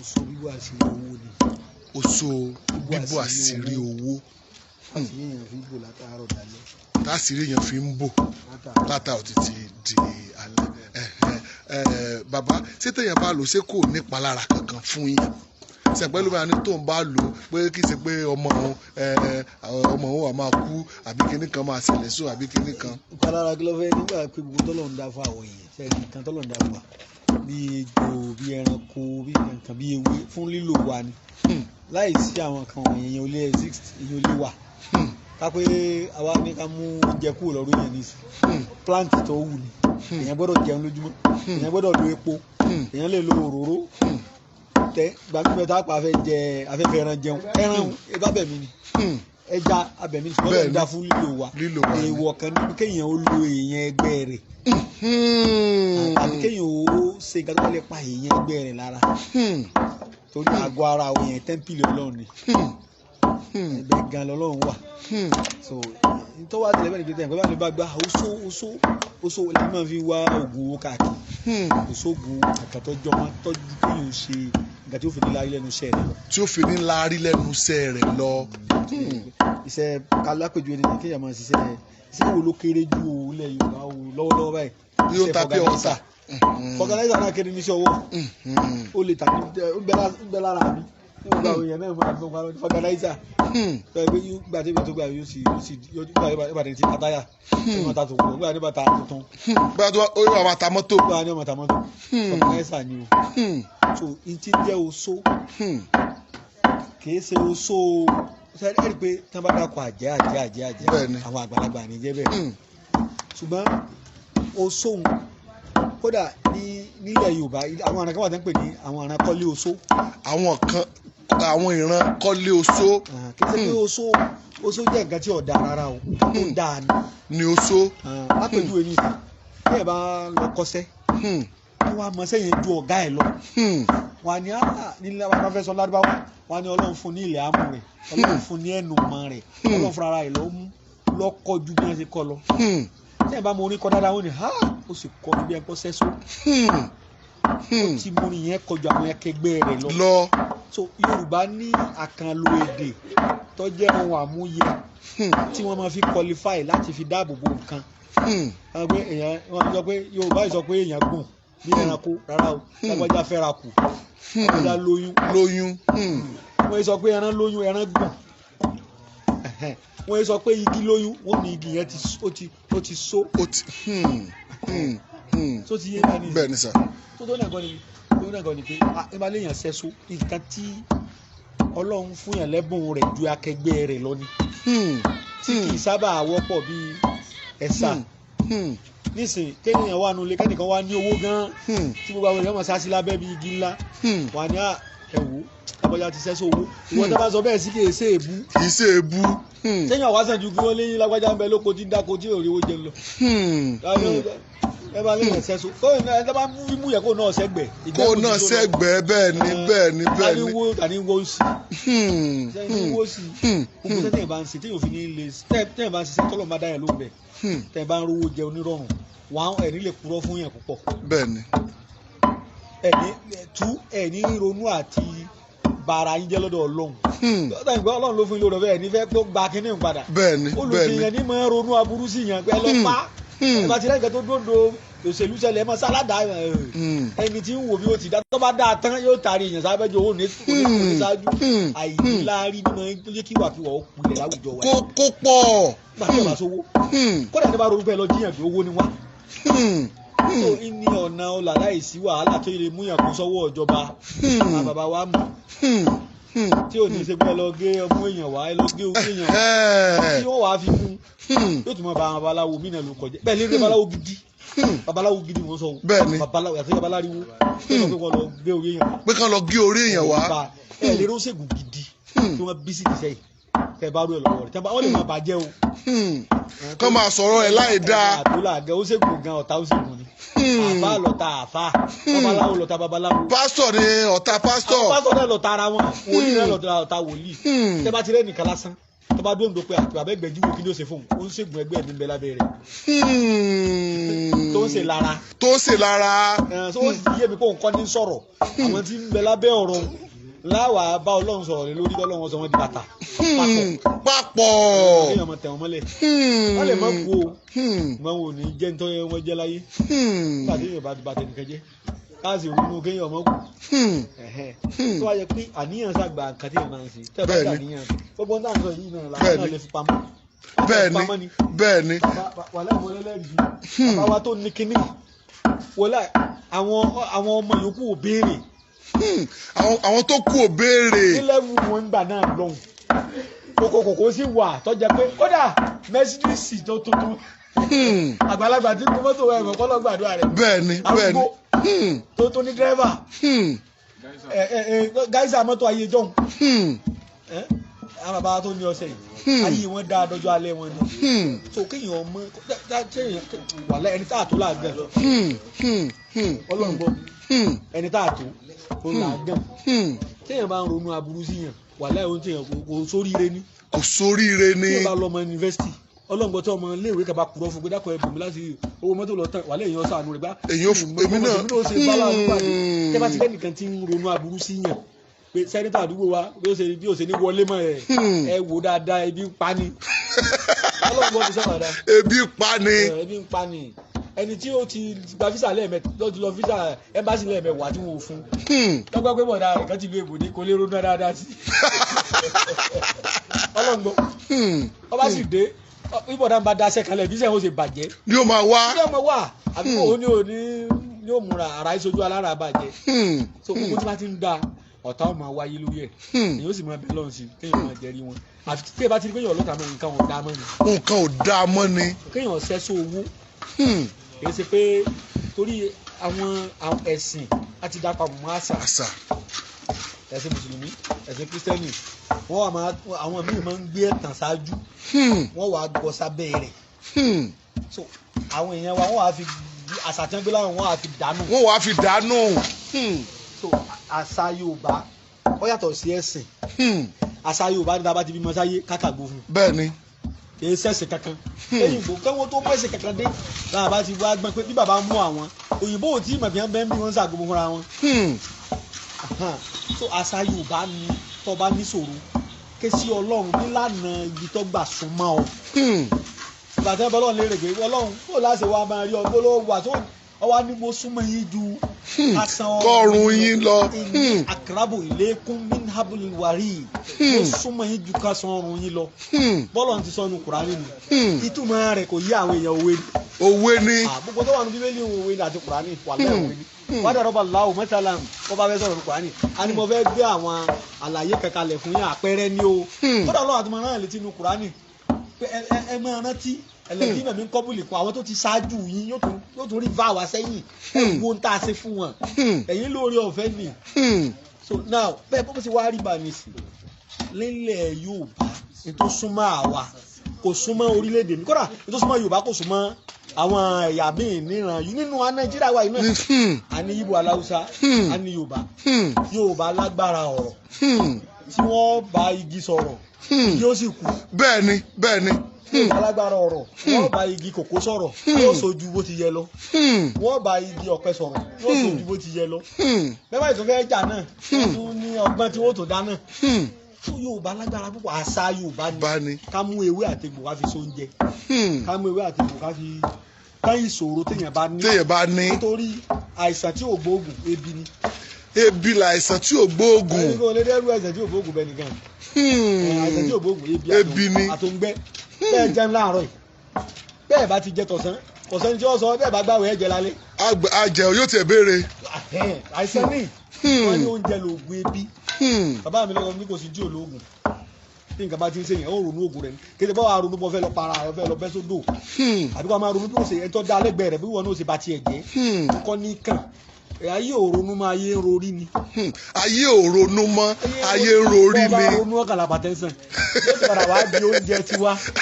Oṣó bíbò àṣírí owó ni. Oṣó bíbò àṣírí owó. Àṣírí èèyàn fi bò látàárọ̀ dalẹ́. Táṣírí èèyàn fi ń bò látàárọ̀ títí di alẹ́. Bàbá, ṣé téèyàn bá lò ṣé kò nípalára kankan fún yín? Sẹ̀pẹ́lú bá ní tó ń bá lò pé kì í ṣe pé ọmọ òun wà máa kú àbí kinní kan máa ṣẹlẹ̀ sóun àbí kinní kan. Ìpalára kí ló fẹ́ nígbà pé gbogbo tọ́lọ̀ ń dá fún àwọn èèyàn, sẹ́ni nǹkan tọ́lọ̀ ń dá fún wa bí ejò, bí ẹranko, bí nǹkan, bí ewé fún lílò wa ni. Láì sí àwọn kan wọ̀nyẹn, èèyàn ò lè exist, èèyàn ò lè wà. Ká pé àwa ní ká mú oúnjẹ kúrò lọ́rùn èèyàn ní ìsìn. Plant tó wù ni. Èèyàn gbọ́dọ̀ jẹun lójúmọ́. Èèyàn gbọ́dọ̀ lo epo. Èèyàn lè lo òróró. Tẹ gbàgbé tá a pa afẹ́ jẹ afẹ́fẹ́ ẹran jẹun. Ẹran ebá bẹ̀mí ni. Ẹja abẹ̀mí ni ṣùgbọ́n ó dá fún lílò wa. Èèwọ̀ kan ní kéèyàn ó lo èèyàn ẹgbẹ́ rẹ̀. Àbí kéèyàn ó ṣe nǹkan tó bá lè pa èèyàn ẹgbẹ́ rẹ̀ lára. Torí àgọ́ ara àwọn èèyàn tẹ́ḿpìlì Ọlọ́run ni. Ẹgbẹ́ gan lọ́lọ́run wà. So tó wá tilẹ̀ bẹ́ẹ̀ ni pété ẹ̀kọ́ bá ní bá gbá oṣó oṣó oṣó lẹ́yìn máa fi wá oògùn owó káàkiri. Oṣoògùn kàkà tó jọmọ́ tọ́jú kéèyàn ṣe nǹkan tí ó fi ní láárí lẹ́nu iṣẹ́ rẹ̀ lọ. Tí ó fi ní láárí lẹ́nu iṣẹ́ rẹ̀ lọ. Iṣẹ́ kálápẹ̀jù ẹni kéèyàn máa ṣiṣẹ́ iṣẹ́ wo ló kéré jù o ilẹ̀ Yorùbá o lọ́wọ́lọ́wọ́ báyìí. Yóò ta pé ọ̀tà. Fọgànáìsà náà kéré níṣẹ́ ọwọ́. Ó lè tà ní ó ń bẹ lára mi. Nígbà wo yẹn náà máa gbọ́n pa fọgànáìsà. Gbà tí ibi tó gbà yóò sì yóò gbà tí ta táyà. Yóò máa ta tuntun gbà tí bàtà tuntun. Gbà tí ó máa ta mọ́tò. Gbà tí ó máa ta mọ́tò. Fọgànáìsà ni o. So n ti jẹ́ oṣó. Kìí ṣe oṣó. Ẹ rí i pé tí wọ́n bá dákọ̀ àjẹ́ àjẹ́ àjẹ́ àjẹ́ àwọn àgbàlagbà ní jẹ́ bẹ́ẹ̀. Ṣùgbọ́n oṣó kódà nílẹ̀ Yorùbá àwọn àrùn kan wà tó ń pè ní àwọn àrùn kọ́lé oṣó. Àwọn kan àwọn ìran kọ́lé oṣó. Kì í ṣe pé oṣó jẹ́ nǹkan tí ò dáa rárá o, tó dáa ni. Ni oṣó. Lápèjúwe ní ìsìn bí ẹ bá lọ kọ́ṣẹ́ wọ́n wá mọ sẹ́yìn ju ọ̀gá ẹ̀ lọ. Wọ́n á ní nílẹ̀ wọn bá fẹ́ sọ lárúbáwá, wọ́n á ní Ọlọ́run fún ní ilẹ̀ amú rẹ̀, Ọlọ́run fún ní ẹnu mọ́ rẹ̀, Ọlọ́run fúnra rẹ̀ ló mú lọ́kọ́ ju bí wọ́n ṣe kọ́ lọ. Tí ẹ bá mọ orin kọ dáadáa, wọ́n ní ha ó sì kọ́ ju bí ẹ kọ́ sẹ́só. Ó ti mọ orin yẹn kọjú àwọn akẹgbẹ́ rẹ̀ lọ. So Yorùbá ní àkànlò èdè tó jẹ́ ohun àmúyẹ tí wọ́n máa fi qualify láti fi dáàbò bo nǹkan. Wọ́n sọ pé Yorùbá sọ pé èèyàn gùn bí ẹranko rárá o, lágbájá fẹ́ra kù, lágbájá lóyún. Lóyún. Wọ́n sọ pé ẹran lóyún, ẹran gùn. Wọ́n sọ pé igi lóyún, wọ́n ní igi yẹn ó ti so. Ó ti. Tó ti yé náà ní. Bẹ́ẹ̀ ni sà. Tó náà gan ni tó náà gan ni pé ẹ bá léèyàn sẹ́só nǹkan tí Ọlọ́run fún yàn lẹ́bùn rẹ̀ ju akẹgbẹ́ rẹ̀ lọ ni. Tí kì í sábà wọ́pọ̀ bíi ẹ̀sà. Nísìnyí kéèyàn wà nulẹ̀ kẹ́nìkan wà ní owó gan-an tí gbogbo àwọn èèyàn máa sá sí lábẹ́ bíi igi ńlá. Wà ní ẹ̀wò lábọ́jà ti sẹ́só owó. Ìwọ tó bá sọ bẹ́ẹ̀ sí kì í ṣe èébú. Kì í ṣe èébú. Sẹ́yìn àwa sàn ju kí wọ́n léyìn lágbájá ń bẹ lóko tí ń dáko tí ò rí owó jẹun lọ. Ẹ bá léyìn sẹ́só. Kó ẹ bá mú yẹ kó náà sẹ́gbẹ̀. Kó náà sẹ́gbẹ̀ bẹ́ẹ̀ ni bẹ́ẹ̀ ni bẹ́ẹ̀ ni. Tani wo sí. Sẹ́yìn wo sí. Gbogbo sẹ́yìn bá ń ṣe téèyàn fi ní lè téèyàn bá ń ṣiṣẹ́ tọ́lọ̀ máa dá yẹn lóhùn bẹ́ẹ̀. Tẹ́ bá ń rówó jẹ onírọ̀rùn wà á ẹ̀ní lè purọ́ fún yẹn púpọ̀. Bẹ́ẹ̀ ni. Ẹ̀ní tú ẹ̀ní ronú àti bara yín jẹ́ lọ́dọ̀ Ọlọ́run. Lọ́dọ̀ ìgbà Ọlọ́run ló fún yín lórí ọ̀fẹ́ ẹ̀ní fẹ́ tó gba kínní padà. Bẹ́ẹ̀ ni bẹ́ẹ̀ ni. Olùsèyàn ní máa ronú aburú sí yẹn pé ẹ lọ pa. Ẹ bá ti rẹ́ nǹkan tó dóńdó òṣèlú ṣẹlẹ̀ ẹ máa sáládà ẹni tí ń wò bí ó ti dá tó bá dáa tán yóò taari èèyàn sábẹ́jọ owó ní ṣáájú. Àìníláárí ni máa ń jẹ́ kí ìwàkiwà ó kulẹ̀ láwùjọ wa. Kó pọ̀. Gbà tí ọba sówó. Kódà ní bá ronú pé ẹ lọ jíyàn pé owó ni wá. So ní ọ̀nà ọ̀là láìsí wàhálà tó lè mú yàn kó sọ́wọ́ ìjọba. Àwọn bàbá wa mọ̀. Tí ò ní ṣe pé ẹ lọ gé ọmú èèyàn wá, ẹ lọ gé orí èèyàn wá. Tí wọ́n wàá fi mú. Yóò tún mọ bá àwọn babaláwo mí náà ló kọjá. Bẹ́ẹ̀ ni babaláwo gidi. Babaláwo gidi wọ́n sọ o. Bẹ́ẹ̀ni. Babaláwo yàtọ̀ babaláwo. Pé kàn lọ gé orí èèyàn wá. Pé kàn lọ gé orí èèyàn wá. Ẹ lè rọ́ṣègùn gidi tí wọ́n bí sí ti sẹ́yìn. Tẹ bá rú ẹ lọ́wọ́ rẹ̀. Tẹ bá wọ́n lè máa bàjẹ́ o. Kọ́ máa sọ̀rọ̀ ẹ̀ láì dáa. Àtúlà gẹ ó ṣègùn gan ọ̀tá ó ṣègùn ni. Àbá lọ̀tá àfá, babaláwo lọ̀tá babaláwo. Pásítọ̀ ni ọ̀tá pásítọ̀. Pásítọ̀ náà lọ̀tá ara wọn, wòlíì náà lọ̀tá wòlíì. Tẹ bá ti rẹ́ nìkan lásán Tó bá dóńdó pé àti bàbá ẹgbẹ̀jì wo kí ni ó ṣe fóun, ó ń ṣègùn ẹgbẹ́ mi ń bẹ lábẹ́ rẹ̀ tó ń ṣe lára, tó ń ṣe lára. Tó ń sì yé mi pé òun kọ́ ní sọ̀rọ̀ àwọn tí ń bẹ lábẹ́ ọ̀rọ̀ láwàá bá Ọlọ́run sọ̀rọ̀ lé lórí, Ọlọ́run sọ wọ́n di bàtà papọ̀. Kéèyàn máa tẹ̀ wọ́n mọ́lẹ̀, wọ́n lè má kú o, mọ wọn ò ní jẹ́ nítorí wọ́n jẹ́ láyé. Nígbà tí èèyàn bá ti bàtẹ̀ nìkan jẹ́ káàsì ronú kéèyàn má kú. Tó wá yẹ pé àníyàn sàgbà nǹkan tí èèyàn máa ń ṣe tẹ́ ẹ bá ṣe àníyàn gbogbo ń tàn sọ yìí náà làwọn náà lè fi pamọ́. Bẹ́ẹ̀ni bẹ́ẹ̀ni. Wàhálà àwọn ẹlẹ́rìí bàbá wa tó ní kínní wọlé àwọn ọmọ yòókù ò béèrè. Àwọn tó kú ò béèrè. Nílẹ̀wù wọn gbà náà lọ́hùn kòkòkò sì wà tọ́jà pé kódà mẹ́sídíìsì tó tuntun àgbàlagbà tí kò mọ́tò ẹ̀rọ kọ́ lọ́ gbàdúrà rẹ̀. Bẹ́ẹ̀ni bẹ́ẹ̀ni. Arúgbó tó ní dírẹ́fà gáísà mọ́tò ayé jọ̀hún. Àwọn bàbá tó ní ọ̀sẹ̀ yìí ayé wọn dá dọjọ́ alẹ́ wọn ni. So kéèyàn ọmọ wàhálà ẹni tá a tó làágàn Ọlọ́run gbọ́ ẹni tá a tó ó làágàn. Téèyàn bá ń ronú aburú síyàn wàhálà ẹ̀hún téèyàn kò sóríire ni. Kò sóríire ni. Téèyàn bá lọ ọmọ yunifásitì Ọlọ́run gbọ́ tí ọmọ iléèwé kan bá kúrọ́ fún pé dákọ̀ ẹ̀bùn mi láti owó mọ́tò lọ tán wàhálà èèyàn sànù rẹ̀ gbá. Èmi náà ṣe bá láàánú pàdé tẹ́ bá ti lẹ́nìkan tí ń ronú aburú síyàn pé sẹ́nitọ̀ àdúgbò wa bí ó ṣe ní wọlé mọ́ ẹ̀ ẹ wò dáadáa ebi ń pa ni. Ọlọ́run gbọ́ mi sọ̀rọ̀ dáadáa. Ebi ń pa ni. Ebi ń pa ni. Ẹni tí ó ti gba físà lẹ́ẹ̀mẹ́ ló ti lọ físà ẹ́mbásì lẹ́ẹ̀mẹ́wàá tí wọ́n ò fún. Lọ́gbà pé bọ̀dá rẹ̀ kan ti lu èbòdì kò lè ronú dáadáa sí. Ọlọ́run gbọ́. Ọba sì dé bíbọ̀dá ń bá daṣẹ́ kalẹ̀ bí sẹ́yìn ó ṣe bàjẹ́. Ni ó máa wá. Ni ó máa wá àbí òun ni ò ní ní ó múra ara ìṣojú alára bàjẹ́. So gbogbo tí wọ́n ti ń da ọ̀tá ò máa wáyé lórí ẹ̀ èyí ó sì máa bẹ lọ́run sí kéèyàn máa jẹ́rí wọn àfi tí ẹ bá ti rí kéèyàn ọlọ́ta mọ́ nǹkan ò dáa mọ́ ni. Nǹkan ò dáa mọ́ ni. Kéèyàn ṣẹ́sọ owó kì í ṣe pé torí àwọn ẹ̀sìn láti dá papọ̀ mọ́ àṣà. Ẹ̀sìn mùsùlùmí ẹ̀sìn kírísítẹ́nì wọ́n wà máa àwọn míì máa ń gbé ẹ̀tàn ṣáájú wọ́n wà á gbọ́ sábẹ́ rẹ̀. So àwọn èèyàn wa wọ́n wà á fi àṣà tí wọ́n gbé láwọn wọ́n wà á fi dànù. Wọ́n wà á fi dànù. So àṣà Yorùbá ó yàtọ̀ sí ẹ̀sìn. Àṣà Yorùbá ní tá a bá ti bímọ sáyé kákàgbó fún. Bẹ́ẹ̀ni. Kì í ṣẹ̀sìn kankan. Òyìnbó kẹ́wọ́n tó mú ẹ̀sìn kankan dé láwọn bá ti wá gbọ́n pé bí bàbá mú àwọn òyìnbó ò tí ì mọ̀ bí wọ́n bẹ́ẹ̀ ń bí wọ́n ń ṣàgbọ́n fúnra wọn. So àṣà Yorùbá ni tó bá níṣòro ké sí Ọlọ́run nílànà ibi tó gbà súnmọ́ ọ. Ìgbà tí wọ́n bá Ọlọ́run léèrè pé Ọlọ́run kó láṣẹ wa máa rí ọ bó ló wà tó ọwọ́ ni mo súnmọ́ yín ju asan kọrùn yín lọ. Akrabu ilaykum min hablil warid. Mo súnmọ́ yín ju kásán ọrùn yín lọ. Bọ́lọ̀ ti sọnù Kùránì nù. Ìtumọ̀ rẹ̀ kò yí àwọn èèyàn òwe ni. Òwe ni. Gbogbo tó wà nù Bíbélì òwe ni àti Kùránì wà lẹ́ òwe ni. Wọ́n dàrọ́ bá láwù mẹ́tàlá wọ́n bá fẹ́ sọ̀rọ̀ ní Kùránì. A ní mo fẹ́ gbé àwọn àlàyé kankanlẹ̀ fún yín àpẹẹrẹ ni o. Kódà Ọlọ́run àti mọ̀ náà létí nu Kùránì. Ẹ máa rántí ẹlẹ́bí náà mi ń kọ́bùlì kan àwọn tó ti ṣáájú yín yóò tún rí bá wa sẹ́yìn wo ń tá a ṣe fún wọn ẹ̀yin lórí ọ̀fẹ́ ni. So now bẹ́ẹ̀ bó ṣe wá rí bá ní sí nílẹ̀ Yorùbá ètò súnmọ́ àwa kò súnmọ́ orílẹ̀-èdè mi kódà ètò súnmọ́ Yorùbá kò súnmọ́ àwọn ẹ̀yà míì níran yìí nínú Nàìjíríà wa yìí náà a ní Ìgbò aláwùsá a ní Yorùbá. Yorùbá lágbára ọ̀rọ̀ tí wọ́n bá igi sọ̀rọ̀ yóò sì kú. Bẹ́ẹ̀ni bẹ́ẹ̀ni. Alágbára ọ̀rọ̀ wọ́n bá igi kòkó sọ̀rọ̀ yóò sojú bó ti yẹ lọ. Wọ́n bá igi ọ̀pẹ sọ̀rọ̀ yóò sojú bó ti yẹ lọ. Bẹ́ẹ̀ báyìí tó fẹ́ jà náà wọ́n tún ní ọgbọ́n tí wọ́n tó dá náà. Tó Yorùbá lágbára púpọ̀ àṣà Yorùbá ni ká mú ewé àtegbò ká fi sóúnjẹ. Ká mú ewé àtegbò ká fi ká ìṣòro téèyàn bá ní. Téèyàn bá ní. Nítorí àìsàn tí ò gbóògùn ebi ni. Ebi làìsàn tí ò gbóògùn. Ẹni kò lè dẹ́rù àìsàn tí ò gbóògùn bẹ́ẹ̀ nìkan. Àìsàn tí ò gbóògùn ebi ni àtòǹgbẹ. Bẹ́ẹ̀ jẹun láàárọ̀ yìí bẹ́ẹ̀ bá ti jẹ tọ̀sán kọ̀sán tí ó sọ bẹ́ẹ̀ bá gbàwé ẹ̀jẹ̀ lálẹ́. Àjẹ yóò tiẹ̀ béèrè. Àìsàn ní wọ́n ní oúnjẹ lóògùn ebi. Bàbá mi lọ́kọ̀ ní kò sí jí olóògùn tí nǹkan bá ti ń ṣe yẹn ó ronú oògùn rẹ̀ ni kéde báwa ronú bọ́ fẹ́ lọ para rẹ̀ fẹ́ lọ bẹ́ sódò àbí kó máa ronú bí ó ṣe ẹni tó dá lẹ́gbẹ̀ẹ́ rẹ̀ bí wọn náà ṣe bá tiẹ̀ jẹ́ kọ́ ní kàn ayé ò ronú mọ́ ayé ń rorí ni. Ayé ò ronú mọ́ ayé ń rorí ni. Bọ́ọ̀ bá ronú ọkàn làbàtẹ́sán yóò ti padà wá di oúnjẹ tiwa.